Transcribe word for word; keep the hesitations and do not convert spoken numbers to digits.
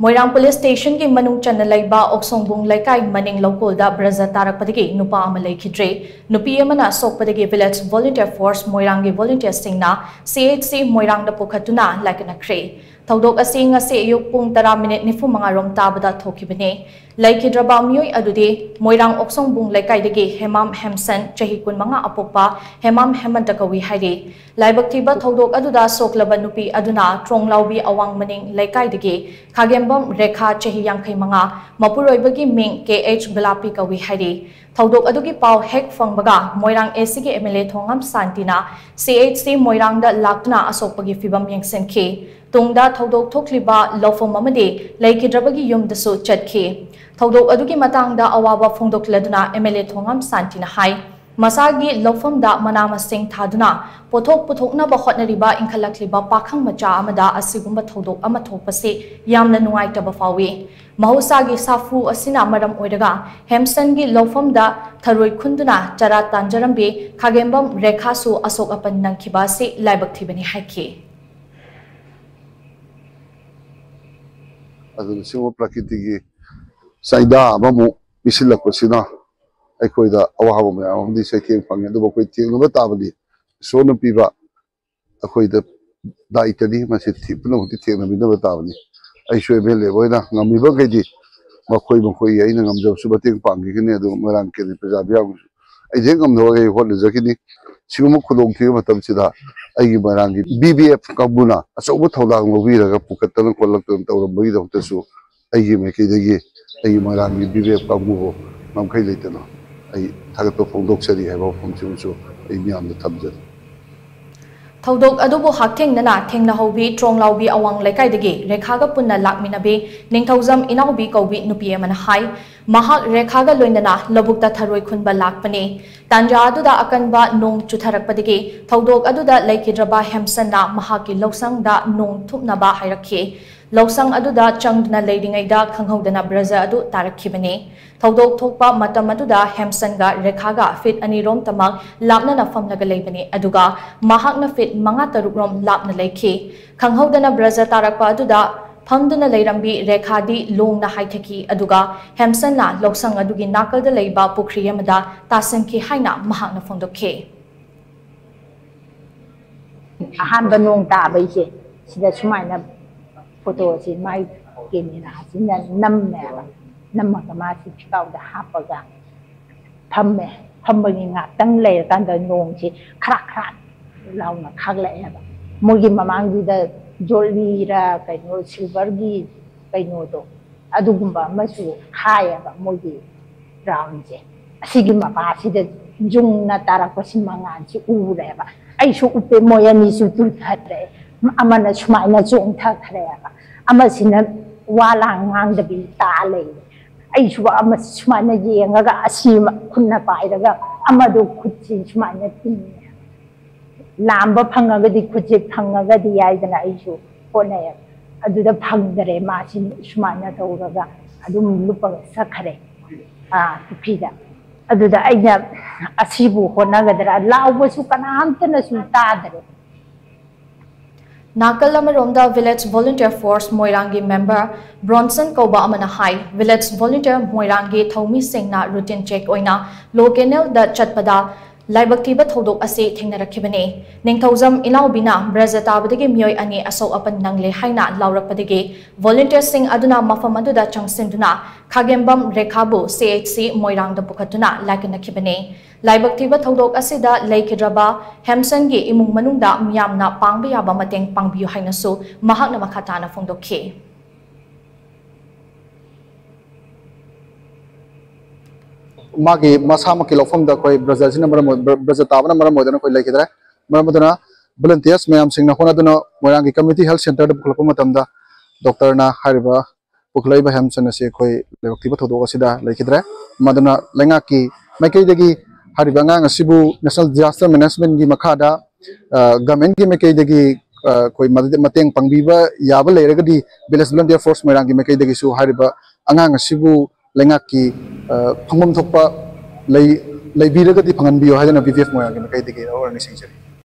ꯃꯣꯏꯔꯥꯡ police ꯁ꯭ꯇꯦꯁꯟꯒꯤ ꯃꯅꯨꯡ ꯆꯟꯅ ꯂꯩꯕ ꯑꯣꯛꯁꯣꯡꯕꯨꯡ ꯂꯩꯀꯥꯏ ꯃꯅꯤꯡ ꯂꯧꯀꯣꯜꯗ ꯕ꯭ꯔꯖ ꯇꯥꯔꯛꯄꯗꯒꯤ ꯅꯨꯄꯥ ꯑꯃ ꯂꯩꯈꯤꯗ꯭ꯔꯦ꯫ ꯅꯨꯄꯤ ꯑꯃꯅ ꯁꯣꯛꯄꯗꯒꯤ ꯚꯤꯂꯦꯖ ꯚꯣꯂꯨꯟꯇꯤꯌꯔ ꯐꯣꯔꯁ ꯃꯣꯏꯔꯥꯡꯒꯤ ꯚꯣꯂꯨꯟꯇꯤꯌꯔꯁꯤꯡꯅ ꯁꯤ ꯑꯩꯆ ꯁꯤ ꯃꯣꯏꯔꯥꯡꯗ ꯄꯨꯈꯠꯇꯨꯅ ꯂꯥꯏꯀꯠꯅꯈ꯭ꯔꯦ꯫ ꯊꯧꯗꯣꯛ ꯑꯁꯤ ꯉꯁꯤ ꯑꯌꯨꯛ ꯄꯨꯡ ꯇꯔꯥ ꯃꯤꯅꯤꯠ ꯅꯤꯐꯨ ꯃꯉꯥ ꯔꯣꯝ ꯇꯥꯕꯗ ꯊꯣꯛꯈꯤꯕꯅꯤ꯫ ꯂꯩꯈꯤꯗ꯭ꯔꯕ ꯃꯤꯑꯣꯏ ꯑꯗꯨꯗꯤ ꯃꯣꯏꯔꯥꯡ ꯑꯣꯛꯁꯣꯡꯕꯨꯡ ꯂꯩꯀꯥꯏꯗꯒꯤ ꯍꯦꯃꯥꯝ ꯍꯦꯝꯁꯟ, ꯆꯍꯤ ꯀꯨꯟꯃꯉꯥ ꯑꯄꯣꯛꯄ ꯍꯦꯃꯥꯝ ꯍꯦꯃꯟꯇ ꯀꯧꯏ ꯍꯥꯏꯔꯤ꯫ ꯂꯥꯏꯕꯛ ꯊꯤꯕ ꯊꯧꯗꯣꯛ ꯑꯗꯨꯗ ꯁꯣꯛꯂꯕ ꯅꯨꯄꯤ ꯑꯗꯨꯅ ꯇ꯭ꯔꯣꯡꯂꯥꯎꯕꯤ ꯑꯋꯥꯡ ꯃꯅꯤꯡ ꯂꯩꯀꯥꯏꯗꯒꯤ ꯈꯥꯒꯦꯝꯕꯝ ꯔꯦꯈꯥ, ꯆꯍꯤ ꯌꯥꯡꯈꯩ ꯃꯉꯥ, ꯃꯄꯨꯔꯣꯏꯕꯒꯤ ꯃꯤꯡ ꯀꯦ ꯑꯩꯆ ꯒꯨꯂꯥꯄꯤ ꯀꯧꯏ ꯍꯥꯏꯔꯤ꯫ ꯊꯧꯗꯣꯛ ꯑꯗꯨꯒꯤ ꯄꯥꯎ ꯍꯦꯛ ꯐꯪꯕꯒ ꯃꯣꯏꯔꯥꯡ ꯑꯦ ꯁꯤꯒꯤ ꯑꯦꯝ ꯑꯦꯜ ꯑꯦ ꯊꯣꯉꯥꯝ ꯁꯥꯟꯇꯤꯅ ꯁꯤ ꯑꯩꯆ ꯁꯤ ꯃꯣꯏꯔꯥꯡꯗ ꯂꯥꯛꯇꯨꯅ ꯑꯁꯣꯛꯄꯒꯤ ꯐꯤꯚꯝ ꯌꯦꯡꯁꯤꯟꯈꯤ꯫ ꯇꯨꯡꯗ ꯊꯧꯗꯣꯛ ꯊꯣꯛꯂꯤꯕ ꯂꯧꯐꯝ ꯑꯃꯗꯤ ꯂꯩꯈꯤꯗ꯭ꯔꯕꯒꯤ ꯌꯨꯝꯗꯁꯨ ꯆꯠꯈꯤ꯫ ꯊꯧꯗꯣꯛ ꯑꯗꯨꯒꯤ ꯃꯇꯥꯡꯗ ꯑꯋꯥꯕ ꯐꯣꯡꯗꯣꯛꯂꯗꯨꯅ ꯑꯦꯝ ꯑꯦꯜ ꯑꯦ ꯊꯣꯉꯥꯝ ꯁꯥꯟꯇꯤꯅ ꯍꯥꯏ, ꯃꯁꯥꯒꯤ ꯂꯧꯐꯝꯗ ꯃꯅꯥ ꯃꯁꯤꯡ ꯊꯥꯗꯨꯅ ꯄꯣꯠꯊꯣꯛ ꯄꯨꯊꯣꯛꯅꯕ ꯍꯣꯠꯅꯔꯤꯕ ꯏꯟꯈꯠꯂꯛꯂꯤꯕ ꯄꯥꯈꯪ ꯃꯆꯥ ꯑꯃꯗ ꯑꯁꯤꯒꯨꯝꯕ ꯊꯧꯗꯣꯛ ꯑꯃ ꯊꯣꯛꯄꯁꯤ ꯌꯥꯝꯅ ꯅꯨꯡꯉꯥꯏꯇꯕ ꯐꯥꯎꯏ꯫ ꯃꯍꯧꯁꯥꯒꯤ ꯁꯥꯐꯨ ꯑꯁꯤꯅ ꯃꯔꯝ ꯑꯣꯏꯔꯒ ꯍꯦꯝꯁꯟꯒꯤ ꯂꯧꯐꯝꯗ ꯊꯔꯣꯏ ꯈꯨꯟꯗꯨꯅ ꯆꯔꯥ ꯇꯥꯟꯖꯔꯝꯕꯤ ꯈꯥꯒꯦꯝꯕꯝ ꯔꯦꯈꯥꯁꯨ ꯑꯁꯣꯛ ꯑꯄꯟ ꯅꯪꯈꯤꯕ ꯑꯁꯤ ꯂꯥꯏꯕꯛ ꯊꯤꯕꯅꯤ ꯍꯥꯏꯈꯤ꯫ ꯑꯗꯨꯅ ꯁꯤꯒꯨꯝꯕ ꯄ꯭ꯔꯀꯤꯇꯤꯒꯤ ꯆꯩꯗꯥ ꯑꯃꯃꯨꯛ ꯄꯤꯁꯤꯜꯂꯛꯄꯁꯤꯅ ꯑꯩꯈꯣꯏꯗ ꯑꯋꯥꯕ ꯃꯌꯥꯝ ꯑꯃꯗꯤ ꯆꯩꯊꯦꯡ ꯐꯪꯉꯤ꯫ ꯑꯗꯨꯕꯨ ꯑꯩꯈꯣꯏ ꯊꯦꯡꯅꯕ ꯇꯥꯕꯅꯤ꯫ ꯏꯁꯣꯔꯅ ꯄꯤꯕ ꯑꯩꯈꯣꯏꯗ ꯗꯥꯏꯇꯅꯤ꯫ ꯃꯁꯤ ꯊꯤ-, ꯄꯨꯝꯅꯃꯛꯇꯤ ꯊꯦꯡꯅꯃꯤꯟꯅꯕ ꯇꯥꯕꯅꯤ꯫ ꯑꯩꯁꯨ ꯑꯦꯝ ꯑꯦꯜ ꯑꯦ ꯑꯣꯏꯅ ꯉꯝꯃꯤꯕꯈꯩꯗꯤ ꯃꯈꯣꯏ, ꯃꯈꯣꯏꯒꯤ ꯑꯩꯅ ꯉꯝꯖꯕꯁꯨ ꯃꯇꯦꯡ ꯄꯥꯡꯈꯤꯒꯅꯤ꯫ ꯑꯗꯨꯒ ꯃꯣꯏꯔꯥꯡ ꯀꯦꯟꯗ꯭ꯔ ꯄ꯭ꯔꯖꯥ ꯃꯤꯌꯥꯝꯒꯤꯁꯨ ꯑꯩꯗꯤ ꯍꯦꯛ ꯉꯝꯅꯕ ꯑꯩ ꯍꯣꯠꯅꯖꯈꯤꯅꯤ꯫ ꯁꯤꯒꯨꯝꯕ ꯈꯨꯗꯣꯡꯊꯤꯕ ꯃꯇꯝꯁꯤꯗ ꯑꯩꯒꯤ ꯃꯣꯏꯔꯥꯡꯒꯤ ꯕꯤ ꯕꯤ ꯑꯦꯐ ꯀꯥꯡꯕꯨꯅ ꯑꯆꯧꯕ ꯊꯧꯗꯥꯡ ꯂꯧꯕꯤꯔꯒ ꯄꯨꯈꯠꯇꯅ ꯈꯣꯠꯂꯛꯇꯅ ꯇꯧꯔꯝꯕꯒꯤꯗꯃꯛꯇꯁꯨ ꯑꯩꯒꯤ ꯃꯥꯏꯀꯩꯗꯒꯤ ꯑꯩꯒꯤ ꯃꯣꯏꯔꯥꯡꯒꯤ ꯕꯤ ꯕꯤ ꯑꯦꯐ ꯀꯥꯡꯕꯨꯕꯨ ꯉꯝꯈꯩ ꯂꯩꯇꯅ ꯑꯩ ꯊꯥꯒꯠꯄ ꯐꯣꯡꯗꯣꯛꯆꯔꯤ ꯍꯥꯏꯕ ꯋꯥꯐꯝꯁꯤꯃꯁꯨ ꯑꯩ ꯃꯤꯌꯥꯝꯗ ꯊꯝꯖꯔꯤ꯫ ꯊꯧꯗꯣꯛ ꯑꯗꯨꯕꯨ ꯍꯛꯊꯦꯡꯅꯅ ꯊꯦꯡꯅꯍꯧꯕꯤ ꯇ꯭ꯔꯣꯡꯂꯥꯎꯕꯤ ꯑꯋꯥꯡ ꯂꯩꯀꯥꯏꯗꯒꯤ ꯔꯦꯈꯥꯒ ꯄꯨꯟꯅ ꯂꯥꯛꯃꯤꯟꯅꯕꯤ ꯅꯤꯡꯊꯧꯖꯝ ꯏꯅꯥꯎꯕꯤ ꯀꯧꯕꯤ ꯅꯨꯄꯤ ꯑꯃꯅ ꯍꯥꯏ, ꯃꯍꯥꯛ ꯔꯦꯈꯥꯒ ꯂꯣꯏꯅꯅ ꯂꯧꯕꯨꯛꯇ ꯊꯔꯣꯏ ꯈꯨꯟꯕ ꯂꯥꯛꯄꯅꯤ꯫ ꯇꯥꯟꯖꯥ ꯑꯗꯨꯗ ꯑꯀꯟꯕ ꯅꯣꯡ ꯆꯨꯊꯔꯛꯄꯗꯒꯤ ꯊꯧꯗꯣꯛ ꯑꯗꯨꯗ ꯂꯩꯈꯤꯗ꯭ꯔꯕ ꯍꯦꯝꯁꯟꯅ ꯃꯍꯥꯛꯀꯤ ꯂꯧꯁꯪꯗ ꯅꯣꯡ ꯊꯨꯞꯅꯕ ꯍꯥꯏꯔꯛꯈꯤ꯫ ꯂꯧꯁꯪ ꯑꯗꯨꯗ ꯆꯪꯗꯨꯅ ꯂꯩꯔꯤꯉꯩꯗ ꯈꯪꯍꯧꯗꯅ ꯕ꯭ꯔꯖ ꯑꯗꯨ ꯇꯥꯔꯛꯈꯤꯕꯅꯤ꯫ ꯊꯧꯗꯣꯛ ꯊꯣꯛꯄ ꯃꯇꯝ ꯑꯗꯨꯗ ꯍꯦꯝꯁꯟꯒ ꯔꯦꯈꯥꯒ ꯐꯤꯠ ꯑꯅꯤꯔꯣꯝꯇꯃꯛ ꯂꯥꯞꯅꯅ ꯐꯝꯂꯒ ꯂꯩꯕꯅꯤ, ꯑꯗꯨꯒ ꯃꯍꯥꯛꯅ ꯐꯤꯠ ꯃꯉꯥ ꯇꯔꯨꯛꯔꯣꯝ ꯂꯥꯞꯅ ꯂꯩꯈꯤ꯫ ꯈꯪꯍꯧꯗꯅ ꯕ꯭ꯔꯖ ꯇꯥꯔꯛꯄ ꯑꯗꯨꯗ ꯐꯝꯗꯨꯅ ꯂꯩꯔꯝꯕꯤ ꯔꯦꯈꯥꯗꯤ ꯂꯣꯡꯅ ꯍꯥꯏꯊꯈꯤ, ꯑꯗꯨꯒ ꯍꯦꯝꯁꯟꯅ ꯂꯧꯁꯪ ꯑꯗꯨꯒꯤ ꯅꯥꯀꯜꯗ ꯂꯩꯕ ꯄꯨꯈ꯭ꯔꯤ ꯑꯃꯗ ꯇꯥꯁꯟꯈꯤ ꯍꯥꯏꯅ ꯃꯍꯥꯛꯅ ꯐꯣꯡꯗꯣꯛꯈꯤ꯫ ꯑꯍꯥꯟꯕ ꯅꯣꯡ ꯇꯥꯕꯩꯁꯦ, ꯁꯤꯗ ꯁꯨꯃꯥꯏꯅ ꯐꯣꯇꯣꯁꯤ ꯃꯥꯏ ꯀꯦꯃꯦꯔꯥꯁꯤꯅ ꯅꯝꯃꯦꯕ꯫ ꯅꯝꯃꯒ ꯃꯥꯁꯤ ꯐꯤꯀꯥꯎꯗ ꯍꯥꯞꯄꯒ ꯐꯝꯃꯦ꯫ ꯐꯝꯕꯒꯤ ꯉꯥꯛꯇꯪ ꯂꯩꯔꯀꯥꯟꯗ ꯅꯣꯡꯁꯤ ꯈꯔꯥꯛ ꯈꯔꯥꯛ ꯂꯥꯎꯅ ꯈꯥꯛꯂꯛꯑꯦꯕ꯫ ꯃꯣꯏꯒꯤ ꯃꯃꯥꯡꯗꯨꯗ ꯖꯣꯠꯂꯤꯔ ꯀꯩꯅꯣ, ꯁꯤꯜꯚꯔꯒꯤ ꯀꯩꯅꯣꯗꯣ, ꯑꯗꯨꯒꯨꯝꯕ ꯑꯃꯁꯨ ꯍꯥꯏꯌꯦꯕ ꯃꯣꯏꯒꯤ ꯒ꯭ꯔꯥꯎꯟꯁꯦ꯫ ꯑꯁꯤꯒꯤ ꯃꯄꯥꯁꯤꯗ ꯖꯨꯡꯅ ꯇꯥꯔꯛꯄꯁꯤ ꯃꯉꯥꯜꯁꯤ ꯎꯔꯦꯕ꯫ ꯑꯩꯁꯨ ꯎꯞꯄꯦ, ꯃꯣꯏ ꯑꯅꯤꯁꯨ ꯇꯨꯊꯔꯦ꯫ ꯑꯃꯅ ꯁꯨꯃꯥꯏꯅ ꯆꯣꯡꯊꯈ꯭ꯔꯦꯕ, ꯑꯃꯁꯤꯅ ꯋꯥ ꯂꯥꯡ ꯉꯥꯡꯗꯕꯤ ꯇꯥ ꯂꯩꯔꯦ꯫ ꯑꯩꯁꯨ ꯑꯃ ꯁꯨꯃꯥꯏꯅ ꯌꯦꯡꯉꯒ ꯑꯁꯤ ꯈꯨꯠꯅ ꯄꯥꯏꯔꯒ ꯑꯃꯗꯣ ꯈꯨꯠꯁꯤ ꯁꯨꯃꯥꯏꯅ ꯇꯤꯡꯉꯦ꯫ ꯂꯥꯝꯕ ꯐꯪꯉꯒꯗꯤ, ꯈꯨꯠꯁꯦ ꯐꯪꯉꯒꯗꯤ ꯌꯥꯏꯗꯅ, ꯑꯩꯁꯨ ꯍꯣꯠꯅꯩꯌꯦꯕ꯫ ꯑꯗꯨꯗ ꯐꯪꯗꯔꯦ, ꯃꯥꯁꯤ ꯁꯨꯃꯥꯏꯅ ꯇꯧꯔꯒ ꯑꯗꯨꯝ ꯂꯨꯞꯄꯒ ꯆꯠꯈꯔꯦ, ꯑꯥ, ꯄꯨꯈ꯭ꯔꯤꯗ꯫ ꯑꯗꯨꯗ ꯑꯩꯅ ꯑꯁꯤꯕꯨ ꯍꯣꯠꯅꯒꯗ꯭ꯔꯥ, ꯂꯥꯎꯕꯁꯨ ꯀꯅꯥꯝꯇꯅꯁꯨ ꯇꯥꯗꯔꯦ꯫ ꯅꯥꯀꯜ ꯑꯃꯔꯣꯝꯗ Village Volunteer Force ꯃꯣꯏꯔꯥꯡꯒꯤ member ꯕ꯭ꯔꯣꯟꯁꯟ ꯀꯧꯕ ꯑꯃꯅ ꯍꯥꯏ, Village Volunteer ꯃꯣꯏꯔꯥꯡꯒꯤ ꯊꯧꯃꯤꯁꯤꯡꯅ routine check ꯑꯣꯏꯅ ꯂꯣ ꯀꯦꯅꯦꯜꯗ ꯆꯠꯄꯗ ꯂꯥꯏꯕꯛ ꯊꯤꯕ ꯊꯧꯗꯣꯛ ꯑꯁꯤ ꯊꯦꯡꯅꯔꯛꯈꯤꯕꯅꯤ꯫ ꯅꯤꯡꯊꯧꯖꯝ ꯏꯅꯥꯎꯕꯤꯅ ꯕ꯭ꯔꯖ ꯇꯥꯕꯗꯒꯤ ꯃꯤꯑꯣꯏ ꯑꯅꯤ ꯑꯁꯣꯛ ꯑꯄꯟ ꯅꯪꯂꯦ ꯍꯥꯏꯅ ꯂꯥꯎꯔꯛꯄꯗꯒꯤ volunteerꯁꯤꯡ ꯑꯗꯨꯅ ꯃꯐꯝ ꯑꯗꯨꯗ ꯆꯪꯁꯤꯟꯗꯨꯅ ꯈꯥꯒꯦꯝꯕꯝ ꯔꯦꯈꯥꯕꯨ C H C ꯃꯣꯏꯔꯥꯡꯗ ꯄꯨꯈꯠꯇꯨꯅ ꯂꯥꯏꯀꯠꯅꯈꯤꯕꯅꯤ꯫ ꯂꯥꯏꯕꯛ ꯊꯤꯕ ꯊꯧꯗꯣꯛ ꯑꯁꯤꯗ ꯂꯩꯈꯤꯗ꯭ꯔꯕ ꯍꯦꯝꯁꯟꯒꯤ ꯏꯃꯨꯡ ꯃꯅꯨꯡꯗ ꯃꯤꯌꯥꯝꯅ ꯄꯥꯡꯕ ꯌꯥꯕ ꯃꯇꯦꯡ ꯄꯥꯡꯕꯤꯌꯨ ꯍꯥꯏꯅꯁꯨ ꯃꯍꯥꯛꯅ ꯃꯈꯥ ꯇꯥꯅ ꯐꯣꯡꯗꯣꯛꯈꯤ꯫ ꯃꯥꯒꯤ ꯃꯁꯥꯃꯛꯀꯤ ꯂꯧꯐꯝꯗ ꯑꯩꯈꯣꯏ ꯕ꯭ꯔꯖꯁꯤꯅ ꯃꯔꯝ ꯑꯣꯏ-, ꯕ꯭ꯔ-, ꯕ꯭ꯔꯖ ꯇꯥꯕꯅ ꯃꯔꯝ ꯑꯣꯏꯗꯨꯅ ꯑꯩꯈꯣꯏ ꯂꯩꯈꯤꯗ꯭ꯔꯦ꯫ ꯃꯔꯝ ꯑꯗꯨꯅ volunteers ꯃꯌꯥꯝꯁꯤꯡꯅ ꯍꯣꯠꯅꯗꯨꯅ ꯃꯣꯏꯔꯥꯡꯒꯤ community health centreꯗ ꯄꯨꯈꯠꯂꯛꯄ ꯃꯇꯝꯗ doctorꯅ ꯍꯥꯏꯔꯤꯕ ꯄꯨꯈꯠꯂꯛꯏꯕ ꯍꯦꯝꯁꯟ ꯑꯁꯤ ꯑꯩꯈꯣꯏ ꯂꯥꯏꯕꯛ ꯊꯤꯕ ꯊꯧꯗꯣꯛ ꯑꯁꯤꯗ ꯂꯩꯈꯤꯗ꯭ꯔꯦ꯫ ꯃꯗꯨꯅ ꯂꯩꯉꯥꯛꯀꯤ ꯃꯥꯏꯀꯩꯗꯒꯤ ꯍꯥꯏꯔꯤꯕ ꯑꯉꯥꯡ ꯑꯁꯤꯕꯨ National Disaster Managementꯀꯤ ꯃꯈꯥꯗ, ꯑ, governmentꯀꯤ ꯃꯥꯏꯀꯩꯗꯒꯤ, ꯑ, ꯑꯩꯈꯣꯏ ꯃꯗꯨꯗ ꯃꯇꯦꯡ ꯄꯥꯡꯕꯤꯕ ꯌꯥꯕ ꯂꯩꯔꯒꯗꯤ Village Volunteer Force ꯃꯣꯏꯔꯥꯡꯒꯤ ꯃꯥꯏꯀꯩꯗꯒꯤꯁꯨ ꯍꯥꯏꯔꯤꯕ ꯑꯉꯥꯡ ꯑꯁꯤꯕꯨ ꯂꯩꯉꯥꯛꯀꯤ, ꯑ, ꯐꯪꯐꯝ ꯊꯣꯛꯄ ꯂꯩ-, ꯂꯩꯕꯤꯔꯒꯗꯤ ꯐꯪꯍꯟꯕꯤꯌꯨ ꯍꯥꯏꯗꯨꯅ VVF ꯃꯣꯏꯔꯥꯡꯒꯤ ꯃꯥꯏꯀꯩꯗꯒꯤ ꯋꯥꯔꯣꯜ ꯑꯅꯤ ꯁꯤꯡꯖꯔꯤ꯫